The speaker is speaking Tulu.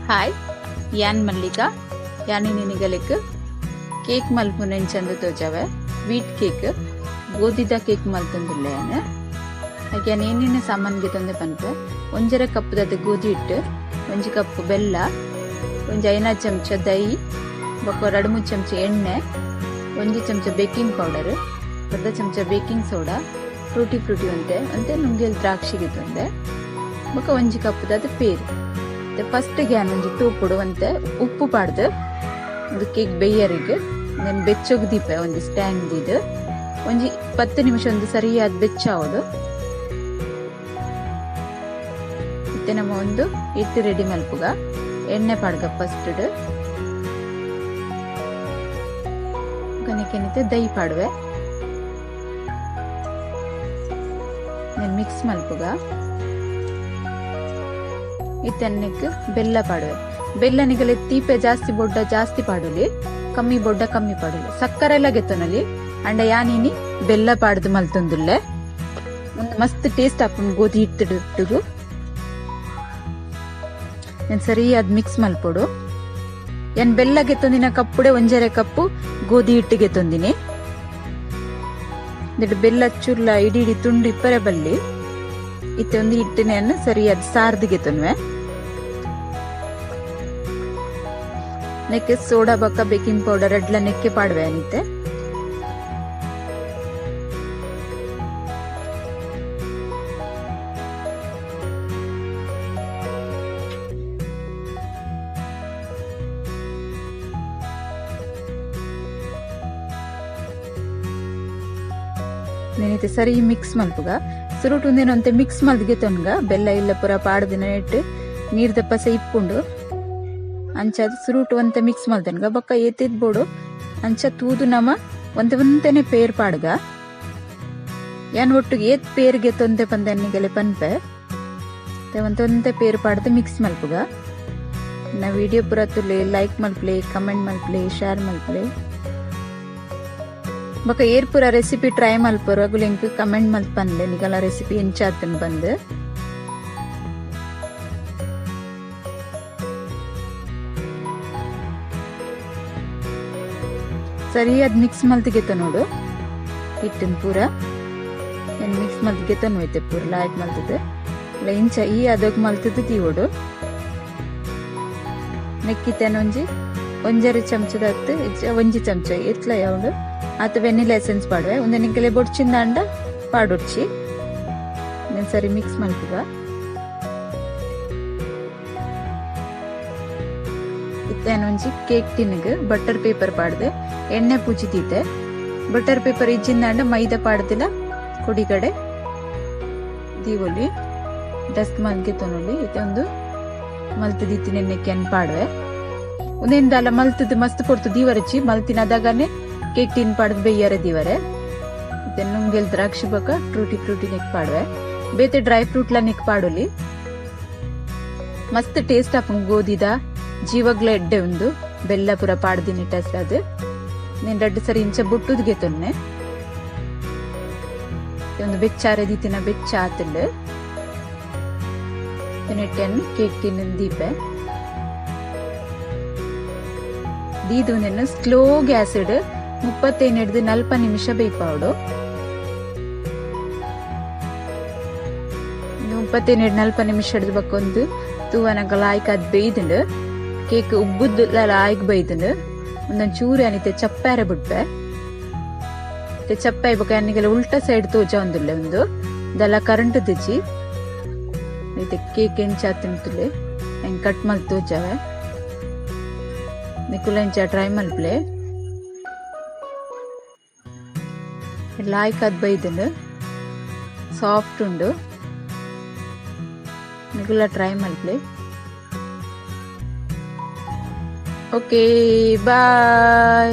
ಹಾಯ್, ಯಾನ್ ಮಲ್ಲಿಕಾ. ಯಾನ್ ನಿಗಲೆಕ್ ಕೇಕ್ ಮಲ್ಪುನೆಂಚಂದು ತೋಜಾವೆ. ವೀಟ್ ಕೇಕ್, ಗೋಧಿದ ಕೇಕ್ ಮಲ್ತೊಂದುಲ್ಲೆ ಯಾನ್. ಯಾನ್ ಏನೇನು ಸಾಮಾನ್ ಗೆತೊಂದೆ ಪನ್ಪೆ. 1.5 ಕಪ್ ದ ಗೋಧಿ ಹಿಟ್ಟು, 1 ಕಪ್ ಬೆಲ್ಲ, 1 5 ಚಮಚ ದಹಿ, ಬೊಕ್ಕ 2-3 ಚಮಚ ಎಣ್ಣೆ, 1 ಚಮಚ ಬೇಕಿಂಗ್ ಪೌಡರ್, ಅರ್ಧ ಚಮಚ ಬೇಕಿಂಗ್ ಸೋಡಾ, ಫ್ರೂಟಿ ಫ್ರೂಟಿ ಒಂತೆ ಒಂತೆ ನುಂಗೆಲ್ ದ್ರಾಕ್ಷಿ ಗೆತೊಂದೆ, ಬೊಕ್ಕ 1 ಕಪ್ ದ ಪೇರು. ಫಸ್ಟ್ ಯಾನ್ ಒಂಜಿ ತೂಪುಡು ಒಂತೆ ಉಪ್ಪು ಪಾಡ್ದು ಒಂದು ಕೇಕ್ ಬೇಯರಿಗೆ ನೆನ್ ಬೆಚ್ಚೊಗ್ ದೀಪೆ. ಒಂಜಿ ಸ್ಟ್ಯಾಂಡ್ ದೀದ್ ಒಂಜಿ 10 ನಿಮಿಷ ಒಂದು ಸರಿಯಾದ ಬೆಚ್ಚಾವೊಡು. ಇತ್ತೆ ನಮ್ಮ ಒಂದು ಹಿಟ್ಟು ರೆಡಿ ಮಲ್ಪುಗ. ಎಣ್ಣೆ ಪಾಡ್ಗ ಫಸ್ಟ್ ಕನೆಕೆನಿತೆ ದಹಿ ಪಾಡುವೆ. ನೆನ್ ಮಿಕ್ಸ್ ಮಲ್ಪುಗ. ಇತ್ತನ್ನೆಕ್ ಬೆಲ್ಲ ಪಾಡುವೆ. ಬೆಲ್ಲ ನಿಗಲೆ ತೀಪೆ ಜಾಸ್ತಿ ಬೊಡ್ಡ ಜಾಸ್ತಿ ಪಾಡೊಲಿ, ಕಮ್ಮಿ ಬೊಡ್ಡ ಕಮ್ಮಿ ಪಾಡೊಲಿ. ಸಕ್ಕರೆ ಎಲ್ಲ ಗೆತ್ತೊನಲಿ ಅಂಡ ಯಾನಿನಿ ಬೆಲ್ಲ ಪಾಡ್ದು ಮಲ್ತೊಂದುಲ್ಲೆ. ಒಂದು ಮಸ್ತ್ ಟೇಸ್ಟ್ ಆಪುಂಡು ಗೋಧಿ ಹಿಟ್ಟುಗು. ನೆನ್ ಸರಿಯಾದ ಮಿಕ್ಸ್ ಮಲ್ಪೊಡು. ಯಾನ್ ಬೆಲ್ಲ ಗೆತ್ತೊಂದಿನ ಕಪ್ಪುಡೆ 1.5 ಕಪ್ಪು ಗೋಧಿ ಹಿಟ್ಟು ಗೆತ್ತೊಂದಿನಿ. ಬೆಲ್ಲ ಚುರ್ಲ ಇಡೀ ಇಡೀ ತುಂಡು ಇಪ್ಪರೆ ಬಲ್ಲಿ. ಇತ್ತೆ ಒಂದು ಹಿಟ್ಟಿನ ಸರಿಯಾದ ಸಾರ್ದು ಗೆತ್ತೊನ್ವೆ. ನೆಕ್ಕೆ ಸೋಡಾ ಬೊಕ್ಕ ಬೇಕಿಂಗ್ ಪೌಡರ್ ಅಡ್ಲ ನೆಕ್ಕೆ ಪಾಡುವೆ ಅನಿತೆ. ನೆನಿತೆ ಸರಿ ಮಿಕ್ಸ್ ಮಲ್ಪುಗ. ಸುರುಟು ಒಂದೇನಂತೆ ಮಿಕ್ಸ್ ಮಲ್ದಿಗೆ ತೊನ್ಗ ಬೆಲ್ಲ ಇಲ್ಲ ಪೂರ ಪಾಡ್ದಿನ ಇಟ್ಟು ನೀರ್ದ ಪಸೆ ಇಪ್ಪುಂಡು. ಅಂಚ ಸುರುಟು ಒಂತೆ ಮಿಕ್ಸ್ ಮಲ್ತನ್ಗ ಬೊಕ್ಕ ಏತಿದ್ ಬೋಡು ಅಂಚ ತೂದು ನಮ ಒಂತೆ ಒಂತೆನೆ ಪೇರ್ ಪಾಡ್ಗ. ಯಾನ್ ಒಟ್ಟುಗೆ ಏತ್ ಪೇರ್ಗೆ ತೊಂದೆ ಪಂದೆನ್ನಿಗೆಲೆ ಪನ್ಪೆ. ಒಂತೆ ಒಂತೆ ಪೇರ್ ಪಾಡ್ದು ಮಿಕ್ಸ್ ಮಲ್ಪುಗ. ನಾ ವಿಡಿಯೋ ಪೂರ ತುಲೆ, ಲೈಕ್ ಮಲ್ಪಲೆ, ಕಮೆಂಟ್ ಮಲ್ಪಲೆ, ಶೇರ್ ಮಲ್ಪಲೆ. ಬೊಕ್ಕ ಏರ್ ಪೂರ ರೆಸಿಪಿ ಟ್ರೈ ಮಲ್ಪರು ಅಗುಲು ಎಂಕ್ ಕಮೆಂಟ್ ಮಲ್ತ್ ಪನ್ಲೆ ನಿಗಲ ರೆಸಿಪಿ ಎಂಚಾತನ್ ಬಂದು. ಸರಿಯಾದ ಮಿಕ್ಸ್ ಮಲ್ತಿಗೆತ್ತ ನೋಡು ಹಿಟ್ಟಿನ ಪೂರ. ಏನ್ ಮಿಕ್ಸ್ ಮಲ್ತಿಗೆತ್ತ ನೋಯ್ತೆ ಪೂರ ಲಾಯ್ಕ್ ಮಲ್ತದೆ. ಇಂಚ ಈ ಅದಕ್ಕೆ ಮಲ್ತದ್ದು ತೀವೋಡು. ನೆಕ್ಕಿತೇನ ಒಂಜಿ 1.5 ಚಮಚದ 1 ಚಮಚ ಎತ್ಲ ಯಾവുಂಡು ಆತ ವೆನಿಲಾ ಎಸೆನ್ಸ್ ಪಾಡುವೆ. ಒಂದೇ ನಿಂಕೆಲೆ ಬೊಡ್ಚಿಂದಾಂಡ ಪಾಡೊಡ್ಚಿ. ಸರಿ ಮಿಕ್ಸ್ ಮಲ್ಪುಗ. ಇತ್ತೇನೊಂಜಿ ಕೇಕ್ ಟಿನ್ಗ್ ಬಟರ್ ಪೇಪರ್ ಪಾಡ್ದೆ ಎಣ್ಣೆ ಪೂಜಿ ದೀತೆ. ಬಟರ್ ಪೇಪರ್ ಇಜ್ಜಿಂದಾಂಡ ಮೈದಾ ಪಾಡ್ದಿಲ್ಲ ಕೊಡಿಗಡೆ ದೀವೊಲಿ, ಡಸ್ಟ್ ಮಲ್ಗೆ ತೊನೊಲಿ. ಇತ್ತೆ ಒಂದು ಮಲ್ತ್ ದೀತಿ ನೆನ್ನೆ ಕೆನ್ ಪಾಡುವೆ. ಉಂದೆಂದಾಲ ಮಲ್ತದ್ದು ಮಸ್ತ್ ಪೊರ್ತು ದೀವರಚಿ ಮಲ್ತಿನ ಅದಗನೆ ಕೇಕ್ ಟಿನ್ ಪಾಡ್ದು ಬೆಯ್ಯರೆ ದೀವರೆ. ಇತ್ತೆ ನುಂಗೆಲ್ ದ್ರಾಕ್ಷಿ ಬೊಕ್ಕ ಟ್ರೂಟಿ ಫ್ರೂಟಿ ನೆಕ್ ಪಾಡುವೆ. ಬೇತೆ ಡ್ರೈ ಫ್ರೂಟ್ ಲ ನೆಕ್ ಪಾಡೊಲಿ. ಮಸ್ತ್ ಟೇಸ್ಟ್ ಆಪುಂಡು ಗೋಧಿದ. ಜೀವಗ್ಲ ಎಡ್ಡೆ ಉಂದು ಬೆಲ್ಲ ಪೂರ ಪಾಡ್ದಿನಿ ಟೇಸ್ಟ್ ಅದು. ನೀನ್ ರಡ್ಡ್ ಸರಿ ಇಂಚ ಬೊಟ್ಟುದು ಗೆತೊನ್ನೆ. ಒಂದು ಬೆಚ್ಚಾರೆ ದೀತಿನ ಬೆಚ್ಚ ಆತುಂಡು. ನೆಟ್ಟೆನ್ ಕೇಕ್ ಟಿನ್ ದೀಪೆ. ದೀದು ಸ್ಲೋ ಗ್ಯಾಸ್ ಇಡ್ 35-40 ನಿಮಿಷ ಬೇಯ್ಪಾವೊಡು. 35-40 ನಿಮಿಷ ಹಿಡ್ದು ಬಕ್ಕೊಂದು ತೂವನಗ ಲಾಯ್ಕ್ ಅದ್ ಬೇಯ್ದುಂಡು. ಕೇಕ್ ಉಬ್ಬುದ್ದು ಲಾಯ್ಕ್ ಬೈದುಂಡು. ಒಂದೊಂದು ಚೂರು ಅನಿತೆ ಚಪ್ಪಾರೆ ಬುಡ್ಪೆ. ಚಪ್ಪೆ ಬೊಕ ಅನಿಗೆಲ್ಲ ಉಲ್ಟಾ ಸೈಡ್ ತೋಜ ಒಂದುಲ್ಲೆ ಒಂದು ದಲ ಕರೆಂಟ್ ದಿಜಿ. ಇತ್ತೆ ಕೇಕ್ ಎಂಚ ತಿಂತುಲೆ ಹೆಂಗ್ ಕಟ್ ಮಲ್ತ್ ತೋಜಾವೆ. ನಿಕುಲ ಎಂಚ ಟ್ರೈ ಮಲ್ಪಲೆ. ಲಾಯ್ಕ್ ಅದ್ ಬೈದುಂಡು, ಸಾಫ್ಟ್ ಉಂಡು. ನಿಕುಲ ಟ್ರೈ ಮಲ್ಪಲೆ. Okay, bye.